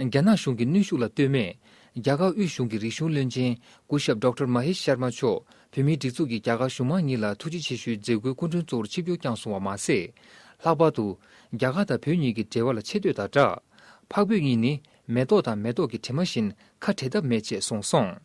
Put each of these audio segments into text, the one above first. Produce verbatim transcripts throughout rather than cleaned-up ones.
རྒྱ་ནག་གཞུང་གི་གནོན་ཤུགས་ལ་ལྟོས་མེད། རྒྱ་གར་དབུས་གཞུང་གི་རིག་གཞུང་བློན་ཆེན་སྐུ་ཞབས་ཌོག་ཊར་མ་ཧེ་ཤར་མ་མཆོག་བོད་མིའི་སྒྲིག་འཛུགས་ཀྱིས་རྒྱ་གར་གཞུང་མང་གཉིས་ལ་ཐུགས་རྗེ་ཆེ་ཞུའི་མཛད་སྒོའི་སྐུ་མགྲོན་གཙོ་བོར་ཆིབས་བསྒྱུར་བསྐྱངས་སོང་བ་མ་ཟད། ལྷག་པར་དུ། རྒྱ་གར་དང་བོད་གཉིས་ཀྱི་འབྲེལ་བ་ལ་ཆེ་བསྟོད་དང་སྦྲགས། འཕགས་བོད་གཉིས་ནི་མེ་ཏོག་དང་མེ་ཏོག་གི་དྲི་མ་བཞིན་ཁ་བྲལ་ཐབས་མེད་ཅེས་གསུངས་སོང་།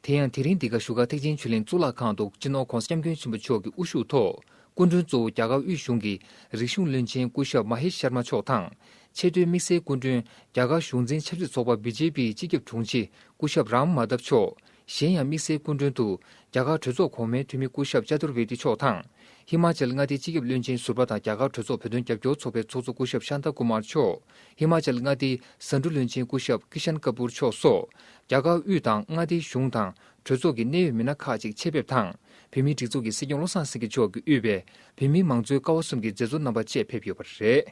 དེ་ཡང་དེ་རིང་འདི་ག་བཞུགས་སྒར་ཐེག་ཆེན་ཆོས་གླིང་གཙུག་ལག་ཁང་དུ་སྤྱི་ནོར་༧གོང་ས་༧སྐྱབས་མགོན་ཆེན་པོ་མཆོག་གི་དབུ་བཞུགས་ཐོག་སྐུ་མགྲོན་གཙོ་བོ་རྒྱ་གར་དབུས་གཞུང་གི་རིག་གཞུང་བློན་ཆེན་སྐུ་ཞབས་མ་ཧེ་ཤར་མ་མཆོག་དང་། ཆེས་མཐོའི་དམིགས་བསལ་སྐུ་མགྲོན་རྒྱ་གར་གཞུང་འཛིན་ཆབ་སྲིད་ཚོགས་པ་བི་ཇེ་པི་སྤྱི་ཁྱབ་དྲུང་ཆེ་སྐུ་ཞབས་རམ་མ་དབ་མཆོག་གཞན་ཡང་དམིགས་བསལ་སྐུ་མགྲོན་དུ་རྒྱ་གར་གྲོས་ཚོགས་གོང་མའི་འཐུས་མི་སྐུ་ཞབས་ཅ་དུར་ཝེ་ཏི་མཆོག་དང་། ཧི་མ་ཅལ་མངའ་སྡེའི་སྤྱི་ཁྱབ་བློན་ཆེན་ཟུར་པ་དང་རྒྱ་གར་གྲོས་ཚོགས་བོད་དོན་རྒྱབ་སྐྱོར་ཚོགས་པའི་ཚོགས་གཙོ་སྐུ་ཞབས་ཤཱན་ཏཱ་ཀུ་མར་མཆོག་ཧི་མ་ཅལ་མངའ་སྡེའི་ཟ་འབྲུ་བློན་ཆེན་སྐུ་ཞབས་ཀི་ཤན་ཀ་པུར་མཆོག་སོགས་རྒྱ་གར་དབུས་དང་མངའ་སྡེའི་གཞུང་དང་གྲོས་ཚོགས་ཀྱི་གནད་ཡོད་མི་སྣ་ཁག་ཅིག་ཆེད་ཕེབས་དང་། བོད་མིའི་སྒྲིག་འཛུགས་ཀྱི་སྲིད་སྐྱོང་བློ་བཟང་སེང་གེ་མཆོག་གིས་དབུས་པའི་བོད་མིའི་མང་གཙོའི་ཀ་བ་གསུམ་གྱི་མཛད་གཙོ་རྣམ་པ་བཅས་ཕེབས་ཡོད་པ་རེད།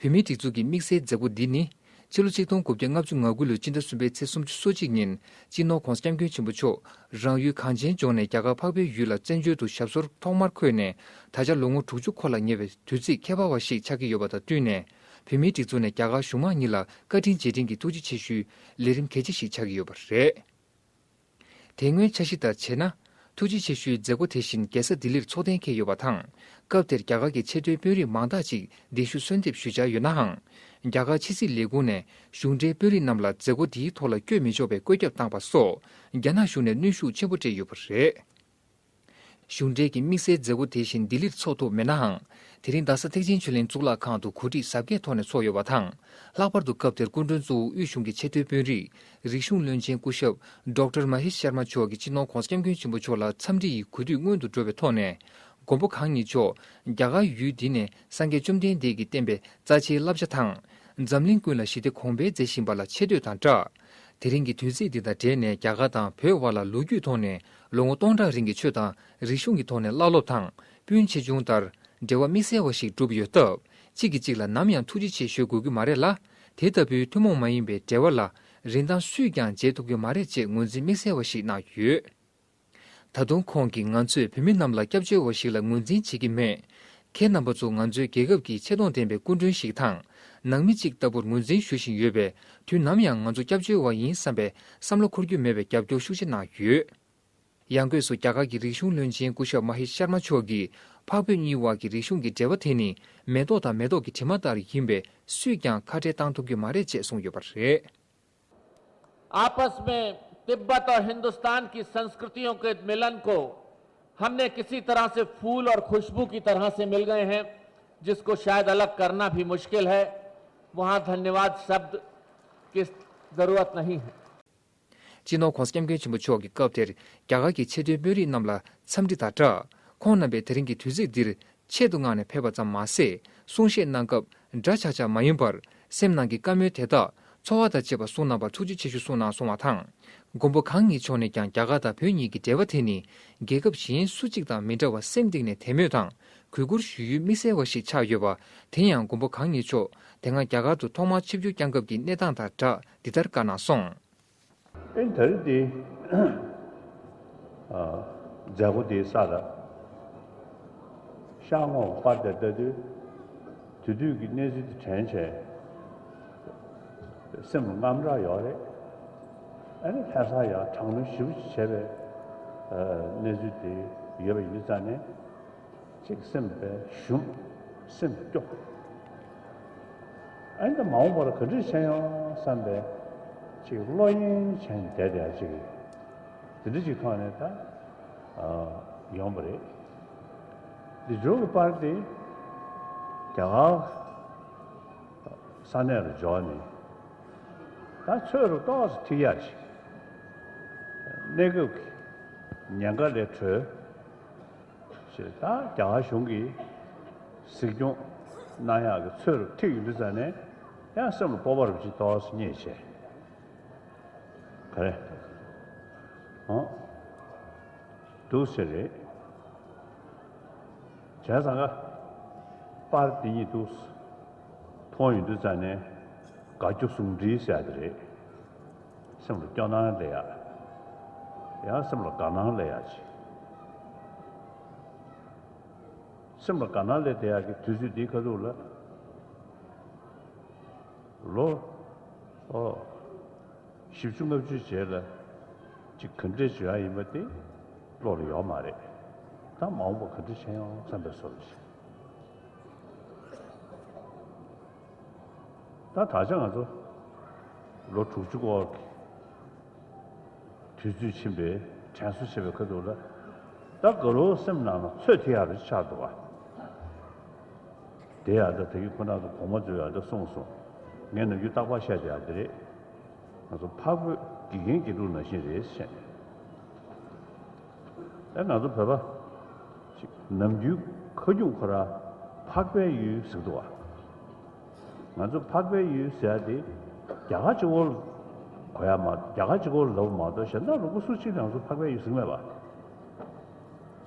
བོད་མིའི་སྒྲིག་འཛུགས་ཀྱི་དམིགས་བསལ་མཛད་སྒོ་འདི་ནི། ཕྱི་ལོ་ཆིག་སྟོང་དགུ་བརྒྱ་ལྔ་བཅུ་ང་དགུ་ལོའི་སྤྱི་ཟླ་གསུམ་པའི་ཚེས་སོ་གཅིག་ཉིན། སྤྱི་ནོར་༧གོང་ས་༧སྐྱབས་མགོན་ཆེན་པོ་མཆོག་རང་ཡུལ་གངས་ཅན་ལྗོངས་ནས་རྒྱ་གར་འཕགས་པའི་ཡུལ་ལ་བཙན་བྱོལ་དུ་ཞབས་སོར་ཐོག་མར་འཁོད་ནས། ད་ཆ་ལོ་ངོ་དྲུག་ཅུ་འཁོར་ལ་ཉེ་བའི་དུས་ཚིགས་ཁྱད་པར་བ་ཞིག་ཆགས་ཀྱི་ཡོད་པ་དང་བསྟུན་ནས། བོད་མིའི་སྒྲིག་འཛུགས་ནས་རྒྱ་གར་གཞུང་མང་གཉིས་ལ་བཀའ་དྲིན་རྗེས་དྲན་གྱི་ཐུགས་རྗེ་ཆེ་ཞུའི་ལས་རིམ་གལ་ཆེ་ཞིག་ཆགས་ཀྱི་ཡོད་པ་རེད། དེ་སྔོན་འཆར་གཞི་ལྟར་བྱས་ན། ཐུགས་རྗེ་ཆེ་ཞུའི་མཛད་སྒོ་དེ་བཞིན་རྒྱལ་ས་ལྡི་ལིར་འཚོགས་གཏན་འཁེལ་ཡོད་པ་དང་། སྐབས་དེར་རྒྱ་གར་གྱི་ཆེས་མཐོའི་དཔོན་རིགས་མང་དག་ཅིག་གདན་ཞུ་གསོལ་འདེབས་ཞུས་འཆར་ཡོད་ནའང་། རྒྱ་གར་ཕྱི་སྲིད་ལས་ཁུངས་ནས་གཞུང་འབྲེལ་དཔོན་རིགས་རྣམས་ལ་མཛད་སྒོ་འདིའི་ཐོག་ལ་བསྐྱོད་མི་ཆོག་པའི་བཀོད་ཁྱབ་བཏང་པ་སོགས། རྒྱ་ནག་གཞུང་ནས་གནོན་ཤུགས་ཆེན་པོ་སྤྲད་ཡོད་པ་རེད། གཞུང་འབྲེལ་གྱི་དམིགས་བསལ་མཛད་སྒོ་དེ་བཞིན་ལྡི་ལིར་འཚོགས་ཐུབ་མེད་ནའང་། དེ་རིང་རྡ་ས་ཐེག་ཆེན་ཆོས་གླིང་གཙུག་ལག་ཁང་དུ་གོ་སྒྲིག་གཟབ་རྒྱས་ཐོག་ནས་འཚོགས་ཡོད་པ་དང་། ལྷག་པར་དུ་སྐབས་དེར་སྐུ་མགྲོན་གཙོ་བོ་དབུས་གཞུང་གི་ཆེས་མཐོའི་དཔོན་རིགས་རིག་གཞུང་བློན་ཆེན་སྐུ་ཞབས་ཌོག་ཊར་མ་ཧེ་ཤར་མ་མཆོག་གིས་སྤྱི་ནོར་༧གོང་ས་༧སྐྱབས་མགོན་ཆེན་པོ་མཆོག་ལ་འཚམས་འདྲི་ཡི་གོ་སྒྲིག་སྔོན་དུ་འགྲོ་བའི་ཐོག་ནས། མགོན་པོ་གང་ཉིད་མཆོག་རྒྱ་གར་ཡུལ་འདི་ནས་སངས་རྒྱས་བཅོམ་ལྡན་འདས་ཀྱིས་བསྟན་པའི་རྩ་ཆེའི་བསླབ་བྱ་དང་། འཛམ་གླིང་ཀུན་ལ་ཞི་བདེ་གོང་འཕེལ་མཛད་བཞིན་པ་ལ་ཆེ་བསྟོད་དང་སྦྲགས། དེ་རིང་གི་དུས་ཚིགས་འདི་དང་འབྲེལ་ནས་རྒྱ་གར་དང་བོད་དབར་ལ་ལོ་རྒྱུས་ཐོག་ནས་ལོ་ངོ་སྟོང་ཕྲག་རིང་གི་ཆོས་དང་རིག་གཞུང་གི་ཐོག་ནས་བླ་སློབ་དང་སྤུན་མཆེད་ཆུང་ལྟར་འབྲེལ་བ་དམིགས་བསལ་བ་ཞིག་གྲུབ་ཡོད་སྟབས། གཅིག་གིས་གཅིག་ལ་ནམ་ཡང་ཐུགས་རྗེ་ཆེ་ཞུ་དགོས་ཀྱི་མ་རེད་ལ། དེ་ལྟ་བུའི་ཐུན་མོང་མ་ཡིན་པའི་འབྲེལ་བ་ལ་རིན་ཐང་སུས་ཀྱང་འཇལ་ཐུབ་ཀྱི་མ་རེད་ཅེས་ངོས་འཛིན་དམིགས་བསལ་བ་ཞིག་གནང་ཡོད། ད་དུང་ཁོང་གིས་ང་ཚོས་བོད་མི་རྣམས་ལ་སྐྱབས་བཅོལ་བ་ཞིག་ལ་ངོས་འཛིན་བྱེད་ཀྱི་མེད། ཁྱེད་རྣམ་པ་ཚོ་ང་ཚོའི་རྒྱལ་ཁབ་ཀྱི་ཆེ་མཐོང་ལྡན་པའི་སྐུ་མགྲོན་ཞིག་དང་། ནང་མི་གཅིག་ལྟ་བུར་ངོས་འཛིན་ཞུ་བཞིན་ཡོད་པས། དུས་ནམ་ཡང་ང་ཚོ་སྐྱབས་བཅོལ་བ་ཡིན་བསམ་པའི་བསམ་བློ་འཁོར་རྒྱུ་མེད་པའི་རྒྱབ་སྐྱོར་ཤུགས་ཆེ་གནང་ཡོད། ཡང་སྒོས་སུ་རྒྱ་གར་གྱི་རིག་གཞུང་བློན་ཆེན་སྐུ་ཞབས་མ་ཧེ་ཤར་མ་མཆོག་གིས། འཕགས་བོད་གཉིས་དབར་གྱི་རིག་གཞུང་གི་འབྲེལ་བ་དེ་ནི་མེ་ཏོག་དང་མེ་ཏོག་གི་དྲི་མ་ལྟར་ཡིན་པས། སུས་ཀྱང་ཁ་བྲལ་བཏང་ཐུབ་ཀྱི་མ་རེད་ཅེས་གསུངས་ཡོད་པ་རེད། आपस में तिब्बत और हिंदुस्तान की संस्कृतियों के मिलन को हमने किसी तरह से फूल और खुशबू की तरह से मिल गए हैं, जिसको शायद अलग करना भी मुश्किल है। वहाँ धन्यवाद शब्द की ज़रूरत नहीं है। སྤྱི་ནོར་༧གོང་ས་༧སྐྱབས་མགོན་ཆེན་པོ་མཆོག་གིས་སྐབས་དེར་རྒྱ་གར་གྱི་ཆེས་མཐོའི་དཔོན་རིགས་རྣམས་ལ་འཚམས་འདྲི་དང་སྦྲགས། ཁོང་རྣམ་པས་དེ་རིང་གི་དུས་ཚིགས་འདིར་ཆེད་དུ་མངགས་ནས་ཕེབས་པ་ཙམ་མ་ཟད། གསུང་བཤད་གནང་སྐབས་འདྲ་ཆགས་ཆགས་མ་ཡིན་པར། སེམས་ནང་གི་བཀའ་མོལ་དེ་དག་ཚོར་བ་དང་བཅས་པ་གསུངས་གནང་བར་ཐུགས་རྗེ་ཆེ་ཞུ་གསུངས་གནང་སོང་བ་དང་། མགོན་པོ་གང་ཉིད་མཆོག་ནས་ཀྱང་རྒྱ་གར་དང་བོད་གཉིས་ཀྱི་འབྲེལ་བ་དེ་ནི། རྒྱལ་ཁབ་གཞན་སུ་གཅིག་དང་མི་འདྲ་བར་སེམས་གཏིང་ནས་དད་མོས་དང་གུས་བཀུར་ཞུ་ཡུལ་དམིགས་བསལ་བ་ཞིག་ཆགས་ཡོད་པ། དེ་ཡང་མགོན་པོ་གང་ཉིད་མཆོག་དེ་སྔ་རྒྱ་གར་དུ་ཐོག་མར་ཆིབས་བསྒྱུར་བསྐྱངས་སྐབས་ཀྱི་གནས་སྟངས་དང་སྦྲགས་འདི་ལྟར་བཀའ་གནང་སོང་། ཨེ་ད་རེས་འདི་མཛད་སྒོ་འདིའི་ས་ལ་ཤར་ངོས་པར་དེ་ལྟ་དུས་དེ་དུས་ཀྱི་གནས་ཚུལ་དེ་དྲན་བྱས་སེམས་ལ་དངངས་སྐྲག་ཡོད་རེད། ཨ་ནི་ལྷ་ས་ཡང་དྲག་གནོན་ཞེ་པོ་ཅིག་བྱས་པའི་གནས་ཚུལ་དེ་ཡོད་པ་ཡིན་དུས་ཙང་ནས། ཅིག་སེམས་པའི་ཞུམ། སེམས་སྐྱོ། ཨ་ནི་མ་འོངས་པར་ག་འདྲ་བྱས་ཡོང་བསམ་པའི་ཅིག་བློ་གཡེང་བྱས་ནས་བསྡད་བསྡད་ཅིག་དེ་འདྲ་ཅིག་ཐོག་ནས་ད་ཡོང་བ་རེད། འདི་འབྱོར་གྱི་པར་དེ་རྒྱ་གར་ས་གནས་ལ་འབྱོར་ནས་ད་ཚོད་རུ་ཏོག་ཙམ་ཐིག་ཡག་ཅིག་གནས་སྐབས་ཀྱི་ཉེན་ཁ་ལས་གྲོལ། ཞེས་ད་རྒྱ་གར་གཞུང་གིས་གཟིགས་སྐྱོང་གནང་ཡག་གི་ཚོད་རུ་ཐིག་ཡོད་དུས་ཙང་ནས་ཡང་སེམས་ལ་སྤོབས་པ་རུ་ཅིག་ཏོག་ཙམ་རྙེད་བྱས། ག་རེ། ཨང་། འདུག་ཟེར་རེད། བྱས་ཙང་ཀ་པར་འདི་གཉིས་འདུག་མཐོང་ཡོང་དུས་ཙང་ནས་དགའ་སྐྱོ་ཟུང་འབྲེལ་ཟེར་ཡག་དེ་རེད། སེམས་ལ་སྐྱོ་སྣང་སླེབས་ཡག་ཡང་སེམས་ལ་དགའ་སྣང་སླེབས་ཡག་ཅིག་སེམས་ལ་དགའ་སྣང་སླེབས་བསྡད་ཡག་གི་དུས་ཚོད་འདིའི་ཁ་ཐུག་ལ། ལོ་ ཨོ། བཞི་བཅུ་ལྔ་བཅུའི་རྗེས་ལ་ཅིག་ག་འདྲས་བྱེད་ཡ་ཡིན་པ་དེ་བློ་ལ་ཡོད་མ་རེད། ད་མ་འོངས་པ་ག་འདྲས་བྱེད་ཡོང་བསམ་པའི་བཟོ་འདྲ་ཞིག་ད་ད་ཆ་ང་ཚོ་ལོ་དྲུག་ཅུ་སྐོར་གྱི་དུས་ཚོད་ཕྱིན་པའི་དྲན་གསོ་བྱེད་པའི་ཁ་ཐུག་ལ། ད་དགའ་རོགས་སེམས་ནང་ལ་ཚོད་ཐིག་ཡག་རེ་ཆགས་འདུག་བ། དེ་ཡང་ད་དེ་གི་ཁོ་ན་ཚོ་གོང་མ་ཚོས་ཡང་ད་གསུངས་སོང་། ངས་ནམ་རྒྱུན་རྟག་པར་བཤད་བསྡད་ཡག་དེ་རེད། ང་ཚོ་འཕགས་བོད་དགེ་རྒན་དགེ་ཕྲུག་ནང་བཞིན་རེད་ཟེར་ནས། ཨེ་ང་ཚོ་བོད་པ་ཅིག་ནམ་རྒྱུན་ཁ་རྒྱུན་ཁོ་རང་འཕགས་པའི་ཡུལ་ཟེར་གི་འདུག་བ། ང་ཚོ་འཕགས་པའི་ཡུལ་ཟེར་ཡ་དེ་རྒྱ་གར་གཅིག་པོ་གོ་ཡ་མ་རྒྱ་གར་གཅིག་པོ་ལབ་མ་གཏོགས་གཞན་དག་ལུང་པ་སུ་གཅིག་ལ་ང་ཚོ་འཕགས་པའི་ཡུལ་ཟེར་གི་མེད་པ།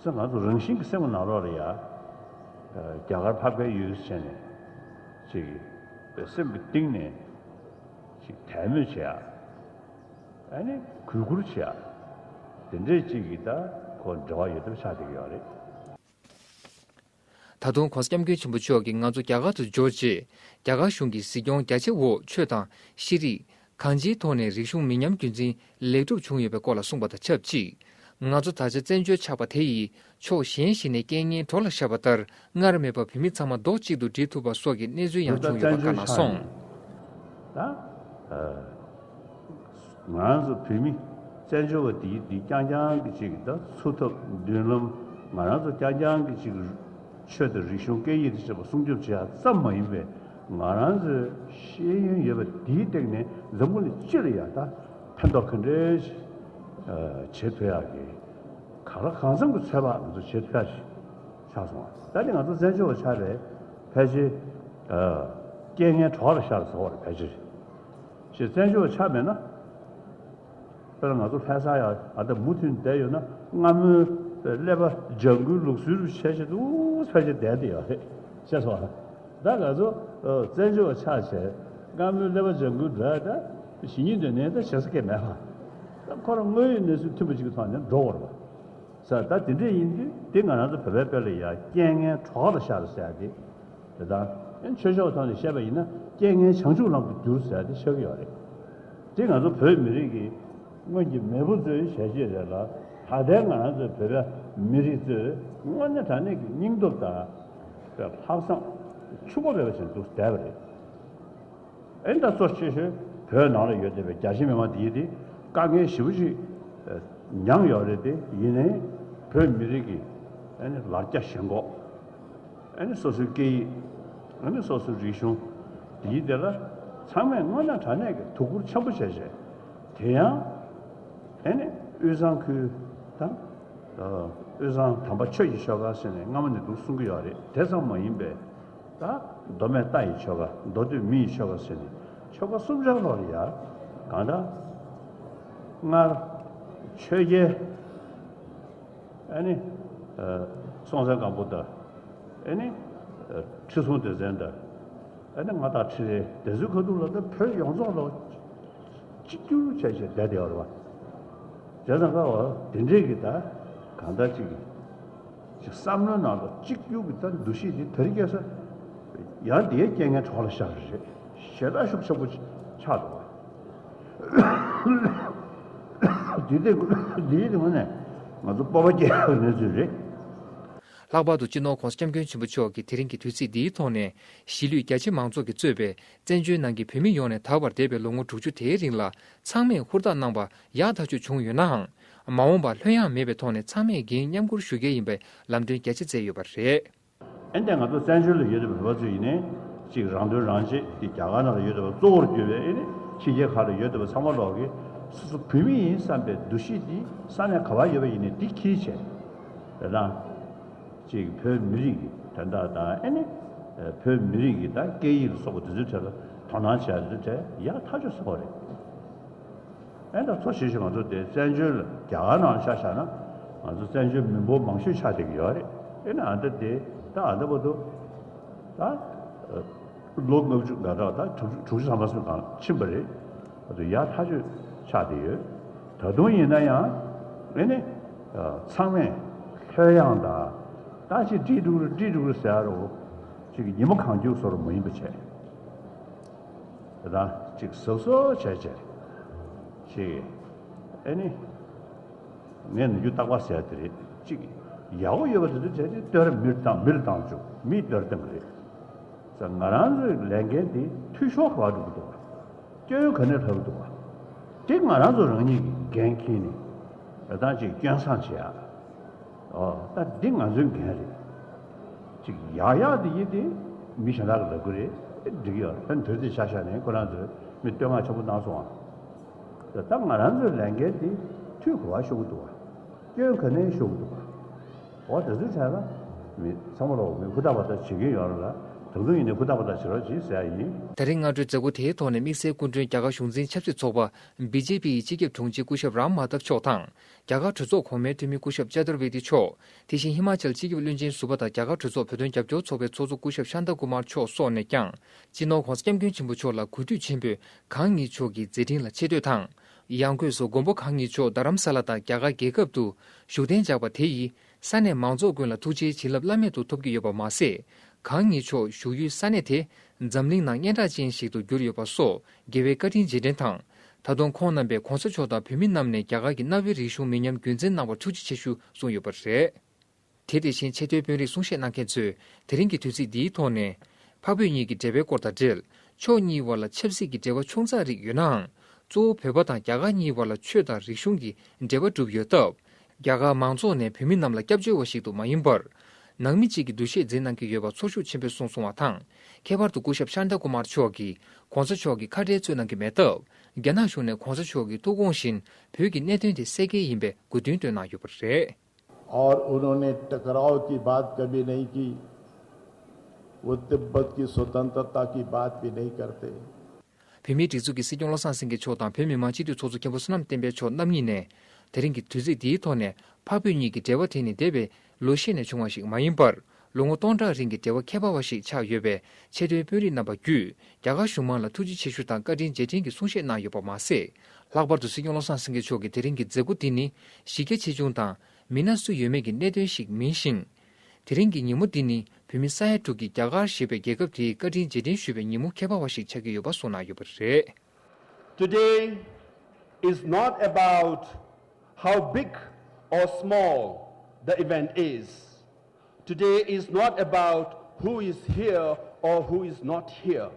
ས་ང་ཚོ་རང་བཞིན་གྱི་སེམས་ནང་ལོགས་ལ་ཡ། རྒྱ་གར་འཕགས་པའི་ཡུལ་ཟེར་ནས་ཅིག་སེམས་ཀྱི་གཏིང་ནས་ཅིག་དད་མོས་བྱེད་ཡ། ཨ་ནི་གུས་བཀུར་བྱེད་ཡ། དེ་འདྲས་ཅིག་གི་ད་ཁོ་འབྲེལ་བ་ཡོད་ཐབས་ཆགས་བསྡད་ཀྱི་ཡོད་རེད། ད་དུང་༸གོང་ས་༸སྐྱབས་མགོན་ཆེན་པོ་མཆོག་གིས་ང་ཚོ་རྒྱ་གར་དུ་འབྱོར་རྗེས། རྒྱ་གར་གཞུང་གི་གཟིགས་སྐྱོང་རྒྱ་ཆེ་འོག་ཆོས་དང་ཤེས་རིག་གང་ཅིའི་ཐོག་ནས་རིག་གཞུང་མི་ཉམས་རྒྱུན་འཛིན་ལེགས་གྲུབ་བྱུང་ཡོད་པའི་སྐོར་ལ་གསུངས་པ་དང་ཆབས་ཅིག་ང་ཚོ་ད་ཆ་བཙན་བྱོལ་ཆགས་པ་དེ་ཡིས་ཕྱོགས་གཞན་ཞིག་ནས་རྐྱེན་ངན་གྲོགས་ལ་ཤར་བ་ལྟར། སྔར་མེད་པར་བོད་མི་ཚང་མ་རྡོག་གཅིག་ཏུ་སྒྲིལ་ཐུབ་པ་སོགས་ཀྱི་གནས་ཚུལ་ཡང་བྱུང་ཡོད་པ་བཀའ་གནང་སོང་། ད་ང་རང་ཚོ་བོད་མི་བཙན་བྱོལ་བ་འདིའི་འདི་རྐྱང་རྐྱང་གི་ཅིག་ད་འཚོ་ཐབས་མདུན་ལམ། ང་རང་ཚོ་རྐྱང་རྐྱང་གི་ཅིག་ཆོས་དང་རིག་གཞུང་སྐད་ཡིག་དེ་བཅས་པ་སྲུང་སྐྱོབ་བྱེད་ཡག་ཙམ་མ་ཡིན་པའི། ང་རང་ཚོའི་ཤེས་ཡོན་ཡོད་པ་འདིའི་སྟེང་ནས་འཛམ་བུ་གླིང་སྤྱི་ལ་ཡང་ད་ཕན་ཐོགས་ག་འདྲའི་བྱེད་ཐུབ་ཡག་གི་གང་ལ་གང་འཚམ་གྱི་ཚོད་དཔག་ང་ཚོ་བྱེད་ཐུབ་ཡག་ཞིག་ཆགས་སོང་བ། ད་ནི་ང་ཚོ་བཙན་བྱོལ་བ་ཆགས་པའི་ཕལ་ཆེར་རྐྱེན་ངན་གྲོགས་ལ་ཤར་བཟོ་བར་ཕལ་ཆེར་ཞེས་བཙན་བྱོལ་བ་ཆགས་མེད་ན། དཔེར་ན་ང་ཚོ་ལྷ་ས་ཡ་ཨ་ད་མུ་མཐུད་བསྡད་ཡོད་ན་སྔ་མོའི་ཀླད་པ་ལྗང་ཁུའི་ལུགས་སྲོལ་རུ་བྱས་བྱས་འདུག་ཕལ་ཆེར་བསྡད་དེ་ཡོད་རེད་ཤེས་སོང་། ད་ང་ཚོ་བཙན་བྱོལ་བ་ཆགས་བྱས་སྔ་མོའི་ཀླད་པ་ལྗང་ཁུའི་འགྲོ་ཡ་ད་གཞི་ཉིད་དུ་ནས་ད་བྱེད་ས་གས་མེད་པ། ད་ཁོ་རང་དངོས་ཡོད་གནས་ཚུལ་མཐུན་པ་ཅིག་གི་ཐོག་ནས་འགྲོ་དགོས་རེད་པ། ས་ད་དེ་འདྲས་ཡིན་དུས་དེ་ང་རང་ཚོ་བོད་པའི་དཔེ་ལ་ཡ་རྐྱེན་ངན་གྲོགས་ལ་ཤར་ཟེར་ཡ་དེ། དེ་དང་ཆོས་ཕྱོགས་ཐོག་ནས་བཤད་པ་ཡིན་ན་རྐྱེན་ངན་བྱང་ཆུབ་ལམ་དུ་བསྒྱུར་ཟེར་ཡ་དེ་ཆགས་ཀྱི་ཡོད་རེད། དེ་ང་ཚོ་བོད་མི་རིགས་ཀྱི་སྔོན་གྱི་མེས་པོ་ཚོའི་བྱས་རྗེས་རེད་ལ། ད་ལྟའི་ང་རང་ཚོའི་བོད་པའི་མི་རིགས་ཚོས་དངོས་གནས་དྲང་གནས་ཀྱི་སྙིང་སྟོབས་དང་ལྷག་བསམ་ཕྱུག་པོ་མེད་པ་བྱས་འདུག་བསྡད་པ་རེད། ཨེ་ད་གཙོ་ཆེ་ཤོས་བོད་ནང་ལ་ཡོད་བསྡད་པའི་རྒྱ་ཆེ་མི་མང་འདིའི་དེ་དཀའ་ངལ་ཞེ་པོ་ཅིག་མྱངས་ཡོད་རེད་དེ། ཡིན་ནའི་བོད་མི་རིགས་ཀྱི་ཨེ་ནི་ལར་རྒྱ་ཞེན་ཁོག་ཨེ་ནི་སོ་སོའི་སྐད་ཡིག་ཨེ་ནི་སོ་སོའི་རིག་གཞུང་འདིའི་དེ་ལ་ཚང་མས་དངོས་གནས་དྲང་གནས་ཀྱི་དོ་ཁུར་ཆེན་པོ་བྱས་བྱས། དེ་ཡང་ཨེ་ནི་དབུས་གཙང་ཁུལ་དང་དབུས་གཙང་དམ་པ་ཆོས་ཀྱི་ཆོལ་ཁ་ཟེར་ནས་སྔ་མོ་ནས་འདུག་གསུང་གི་ཡོད་རེད། དེ་ཙམ་མ་ཡིན་པའི། ད་མདོ་སྨད་རྟ་ཡི་ཆོལ་ཁ། མདོ་སྟོད་མི་ཡི་ཆོལ་ཁ་ཟེར་ནས་ཆོལ་ཁ་གསུམ་ཆར་ལོག་ལ་ཡ་གང་ལྟར་སྔར་ཆོས་རྒྱལ་ཨ་ནི་སྲོང་བཙན་སྒམ་པོ་དང་། ཨ་ནི་ཁྲི་སྲོང་ལྡེ་བཙན་དང་། ཨ་ནི་མངའ་བདག་ཁྲི་རལ་དེ་ཚོའི་ཁ་ཐུག་ལ་ད་བོད་ཡོངས་རྫོགས་ལ་གཅིག་གྱུར་བྱས་བྱས་བསྡད་བསྡད་ཡོད་རེད་བ། བྱས་ཙང་ཁ་བ་དེ་འདྲས་ཀྱི་ད་གང་ལྟར་ཅིག་ཅིག་བསམ་བློའི་ནང་ལ་གཅིག་གྱུར་གྱི་ད་འདུ་ཤེས་དེ་དེ་རིང་ཁ་སང་ཡང་དེའི་རྐྱེན་ངན་གྲོགས་ལ་ཤར་རེད། ཞེ་དྲག་ཤུགས་ཆེན་པོ་ཆགས་འདུག་བ། འདི་དེ་འདིའི་དེ་ངོས་ནས་ང་ཚོ་སྤོབས་པ་སྐྱེ་ཡག་གནས་ཚུལ་རེད། ལྷག་པར་དུ་སྤྱི་ནོར་༸གོང་ས་༸སྐྱབས་མགོན་ཆེན་པོ་མཆོག་གིས་དེ་རིང་གི་དུས་ཚིགས་འདིའི་ཐོག་ནས་གཞིས་ལུས་རྒྱ་ཆེ་མང་ཚོགས་ཀྱིས་གཙོས་པའི་བཙན་བྱོལ་ནང་གི་བོད་མི་ཡོངས་ནས་ད་བར་འདས་པའི་ལོ་ངོ་དྲུག་ཅུ་དེའི་རིང་ལ་ཚང་མས་ཧུར་ཐག་གནང་བ་ཡག་ཐག་ཆོད་བྱུང་ཡོད་ནའང་། མ་འོངས་པར་ལྷོད་ཡངས་མེད་པའི་ཐོག་ནས་ཚང་མས་འགན་མཉམ་འཁུར་ཞུ་གལ་ཡིན་པའི་ལམ་སྟོན་རྒྱ་ཆེ་བསྩལ་ཡོད་པ་རེད། ཨེ་འདྲ་ང་ཚོ་བཙན་བྱོལ་ལ་ཡོད་བསྡད་པའི་བོད་པ་ཚོ་ཡིན་ནའི་གཅིག་རང་དོན་རང་གཅེས་དེ་རྒྱ་གར་ནང་ལ་ཡོད་བསྡད་པ་གཙོ་བོར་གྱུར་པའི་ཨེ་ནི་ཕྱི་རྒྱལ་ཁག་ལ་ཡོད་བསྡད་པ་ཚང་མ་ལོག་གིས་སོ་སོ་བོད་མི་ཡིན་བསམ་པའི་འདུ་ཤེས་དེ་ས་གནས་ག་པར་ཡོད་པ་ཡིན་ནའི་འདི་འཁྱེར་བྱས། རེད་དང་། གཅིག་བོད་མི་རིགས་ཀྱི་དོན་དག་དང་ཨེ་ནི། བོད་མི་རིགས་ཀྱི་ད་སྐད་ཡིག་ལ་སོགས་པ་དེ་ཚོའི་གྲས་ལ་དོ་སྣང་བྱས་དེ་ཚོའི་གྲས་ཡག་ཐག་ཆོད་བཟོ་བ་རེད། ཨེ་ད་གཙོ་ཆེ་ཤོས་ང་ཚོ་དེ་བཙན་བྱོལ་ལ་རྒྱ་གར་ནང་ལ་ཆ་བཞག་ན་ང་ཚོ་བཙན་བྱོལ་མི་འབོར་མང་ཤོས་ཆགས་བསྡད་ཀྱི་ཡོད་རེད། ཨེ་ན་ཨ་ད་དེ་ད་ཨ་ད་བར་དུ་ད་ལོ་ལྔ་བཅུ་ང་གྲངས་ད་དྲུག་ཅུ་དྲུག་ཅུ་ཐམ་པ་སོང་གང་ཕྱིན་པ་རེད། ཨ་ད་ཡག་ཐག་ཆོད་ཆགས་བསྡད་ཡོད། ད་དུང་ཡིན་ན་ཡང་ཨེ་ནི་ཚང་མས་ལྷོད་ཡངས་དང་ད་ཅིག་འགྲིག་འགྲོ་གི་རེད་འགྲིག་འགྲོ་གི་རེད་ཟེར་ཡ་རོ་ཅིག་ཉི་མ་གང་འཁྱོལ་བཟོ་འདྲ་མ་ཡིན་པ་བྱས། ད་ ཅིག་གཟབ་གཟབ་བྱས་བྱས་ཅིག་ཨེ་ནི་ངས་ནམ་རྒྱུན་རྟག་པར་ཟེར་ཡ་དེ་རེད། ཅིག་ཡག་པོ་ཡོད་པ་དེ་ཚོ་བྱས་ཏེ་སྟོད་ར་མིར་བཏང་མིར་བཏང་བཅུག་མིས་སྟོད་ར་བཏང་གི་རེད་ཟེར། ང་རང་ཚོའི་ལས་འགན་དེ་འཐུས་ཤོར་ག་པར་འགྲོ་གི་འདུག་བ། སྐྱོན་ག་ནས་ལྷག་གི་འདུག་བ། དེ་ང་རང་ཚོ་རང་ཉིད་ཀྱི་འགན་འཁྱེར་ནས་ད་ཅིག་སྐྱོན་བསང་བྱེད་ཡ། ཨོ་ད་འདི་ང་ཚོའི་འགན་རེད། ཅིག་ཡག་ཡག་དེ་ཡིན་ཏེ་མི་གཞན་དག་གིས་ལབ་གི་རེད། འགྲིག་གི་ཡོད་རེད། ད་དུས་ཚོད་ཆ་བཞག་ནས་ཁོ་རང་ཚོས་མི་བསྟོད་བསྔགས་ཆེན་པོ་གནང་སོང་ཨ། ད་ང་རང་ཚོའི་ལས་འགན་དེ་འཐུས་ག་པར་ཤོར་གི་འདུག་བ། སྐྱོན་ག་ནས་ཤོར་གི་འདུག་བ། འོ་དེ་ཚོའི་གྲས་ལ་མི་ཚང་མ་ལོག་མི་ཧུར་ཐག་པ་ཐག་བྱེད་ཀྱི་ཡོད་རེད་ལ། ད་དུང་ཡིན་ནའི་ཧུར་ཐག་པ་ཐག་བྱེད་རོགས་གྱིས་ཟེར་ཡ་ཡིན། དེ་རིང་སྔ་དྲོའི་མཛད་སྒོ་དེའི་ཐོག་ནས་དམིགས་བསལ་སྐུ་མགྲོན་རྒྱ་གར་གཞུང་འཛིན་ཆབ་སྲིད་ཚོགས་པ་བི་ཇེ་པི་ཡི་སྤྱི་ཁྱབ་དྲུང་ཆེ་སྐུ་ཞབས་རམ་མ་ཐབ་མཆོག་དང་། རྒྱ་གར་གྲོས་ཚོགས་གོང་མའི་འཐུས་མི་སྐུ་ཞབས་ཅ་ཏུར་ཝེ་ཏི་མཆོག་དེ་བཞིན་ཧི་མ་ཅལ་སྤྱི་ཁྱབ་བློན་ཆེན་ཟུར་པ་དང་རྒྱ་གར་གྲོས་ཚོགས་བོད་དོན་རྒྱབ་སྐྱོར་ཚོགས་པའི་ཚོགས་གཙོ་སྐུ་ཞབས་ཤཱན་ཏ་ཀུ་མར་མཆོག་སོགས་ནས་ཀྱང་། སྤྱི་ནོར་༧གོང་ས་༧སྐྱབས་མགོན་ཆེན་པོ་མཆོག་ལ་གུས་འདུད་ཆེན་པོས་གང་ཉིད་མཆོག་གི་མཛད་འཕྲིན་ལ་ཆེ་བསྟོད་དང་། ཡང་སྒོས་སུ་མགོན་པོ་གང་ཉིད་མཆོག་རྡ་རམ་ས་ལ་དང་རྒྱ་གར་རྒྱལ་ཁབ་ཏུ་བཞུགས་གདན་འཇགས་པ་དེ་ཡིས་ས་གནས་མང་ཚོགས་ཀུན་ལ་ཐུགས་རྗེའི་བྱིན་རླབས་བླ་མེད་དུ་ཐོབ་ཀྱི་ཡོད་པ་མ་ཟད། གང་ཉིད་མཆོག་བཞུགས་ཡུལ་ས་གནས་དེ་འཛམ་གླིང་ནང་སྙན་གྲགས་ཅན་ཞིག་ཏུ་གྱུར་ཡོད་པ་སོགས་དགེ་བའི་བཀའ་དྲིན་རྗེས་དྲན་དང་། ད་དུང་ཁོང་རྣམ་པས་༧གོང་ས་མཆོག་དང་བོད་མི་རྣམས་ནས་རྒྱ་གར་གྱི་གནའ་བོའི་རིག་གཞུང་མི་ཉམས་རྒྱུན་འཛིན་གནང་བར་ཐུགས་རྗེ་ཆེ་ཞུ་གསུངས་ཡོད་པ་རེད། དེ་དེ་བཞིན་ཆེས་མཐོའི་དཔོན་རིགས་གསུང་བཤད་གནང་མཁན་ཚོས་དེ་རིང་གི་དུས་ཚིགས་འདིའི་ཐོག་ནས། འཕགས་བོད་གཉིས་ཀྱི་འབྲེལ་བའི་སྐོར་དང་འབྲེལ། ཕྱོགས་གཉིས་དབར་ལ་ཆབ་སྲིད་ཀྱི་འབྲེལ་བ་ཆུང་ཙག་རིགས་ཡོད་ནའང་། གཙོ་བོ་བོད་པ་དང་རྒྱ་གར་གཉིས་དབར་ལ་ཆོས་དང་རིག་གཞུང་གི་འབྲེལ་བ་གྲུབ་ཡོད་སྟབས། རྒྱ་གར་མང་ཚོགས་ནས་བོད་མི་རྣམས་ལ་སྐྱབས་བཅོལ་བ་ཞིག་ཏུ་མ་ཡིན་པར། ནང་མི་གཅིག་གི་འདུ་ཤེས་འཛིན་གནང་གི་ཡོད་པ་ཚོར་ཤུགས་ཆེན་པོས་གསུངས་སོང་བ་དང་། ཁྱད་པར་དུ་སྐུ་ཞབས་ཤཱན་ཏ་ཀུ་མར་མཆོག་གིས་༧གོང་ས་མཆོག་གི་ཁ་བྲལ་རྩོད་གནང་གི་མེད་སྟབས། རྒྱ་ནག་གཞུང་ནས་༧གོང་ས་མཆོག་གི་ཐུགས་དགོངས་བཞིན་བོད་ཀྱི་གནད་དོན་དེ་སེལ་གལ་ཡིན་པའི་དགོས་འདུན་བཏོན་གནང་ཡོད་པ་རེད། और उन्होंने टकराव की बात कभी नहीं की। वो तिब्बत की स्वतंत्रता की बात भी नहीं करते। བོད་མིའི་སྒྲིག་འཛུགས་ཀྱི་སྲིད་སྐྱོང་བློ་བཟང་སེང་གེ་མཆོག་དང་བོད་མི་མང་སྤྱི་འཐུས་ཚོགས་གཙོ་མཁན་པོ་བསོད་ནམས་བསྟན་འཕེལ་མཆོག་རྣམ་གཉིས་ནས། དེ་རིང་གི་དུས་ཚིགས་འདིའི་ཐོག་ནས་འཕགས་བོད་གཉིས་ཀྱི་འབྲེལ་བ་དེ་ནི་འདས་པའི་ལོ་ཤས་ནས་བྱུང་བ་ཞིག་མ་ཡིན་པར། ལོ་ངོ་སྟོང་ཕྲག་རིང་གི་འབྲེལ་བ་ཁྱད་པར་བ་ཞིག་ཆགས་ཡོད་པས། ཆེས་མཐོའི་དཔོན་རིགས་རྣམ་པ་བརྒྱུད། རྒྱ་གར་གཞུང་མང་ལ་ཐུགས་རྗེ་ཆེ་ཞུ་དང་བཀའ་དྲིན་རྗེས་དྲན་གྱི་གསུང་བཤད་གནང་ཡོད་པ་མ་ཟད། ལྷག་པར་དུ་སྲིད་སྐྱོང་བློ་བཟང་སེང་གེ་མཆོག་གིས་དེ་རིང་གི་མཛད་སྒོ་འདི་ནི་གཞི་རྒྱ་ཆེ་ཆུང་དང་མི་སྣ་སུ་ཡོད་མེད་ཀྱི་གནད་དོན་ཞིག་མིན་ཞིང་། དེ་རིང་གི་ཉིན་མོ་འདི་ནི་བོད་མི་ས་ཡ་དྲུག་གིས་རྒྱ་གར་ཞེས་པའི་རྒྱལ་ཁབ་དེའི་བཀའ་དྲིན་རྗེས་དྲན་ཞུ་བའི་ཉིན་མོ་ཁྱད་པར་བ་ཞིག་ཆགས་ཀྱི་ཡོད་པ་གསུངས་གནང་ཡོད་པ་རེད། Today is not about how big or small the event is. Today is not about who is here or who is not here.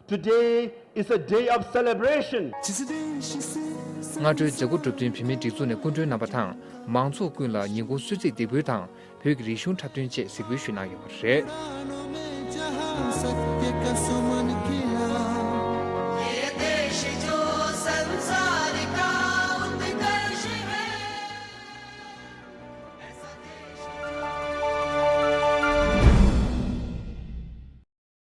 Today is a day of celebration. སྔ་དྲོའི་མཛད་སྒོ་གྲུབ་སྟོན་བོད་མིའི་སྒྲིག་འཛུགས་ནས་སྐུ་མགྲོན་རྣམ་པ་དང་མང་ཚོགས་ཀུན་ལ་ཉིན་གུང་གསོལ་ཚིགས་འདེགས་འབུལ་དང་བོད་ཀྱི་རིག་གཞུང་འཁྲབ་སྟོན་བཅས་གཟིགས་འབུལ་ཞུས་གནང་ཡོད་པ་རེད།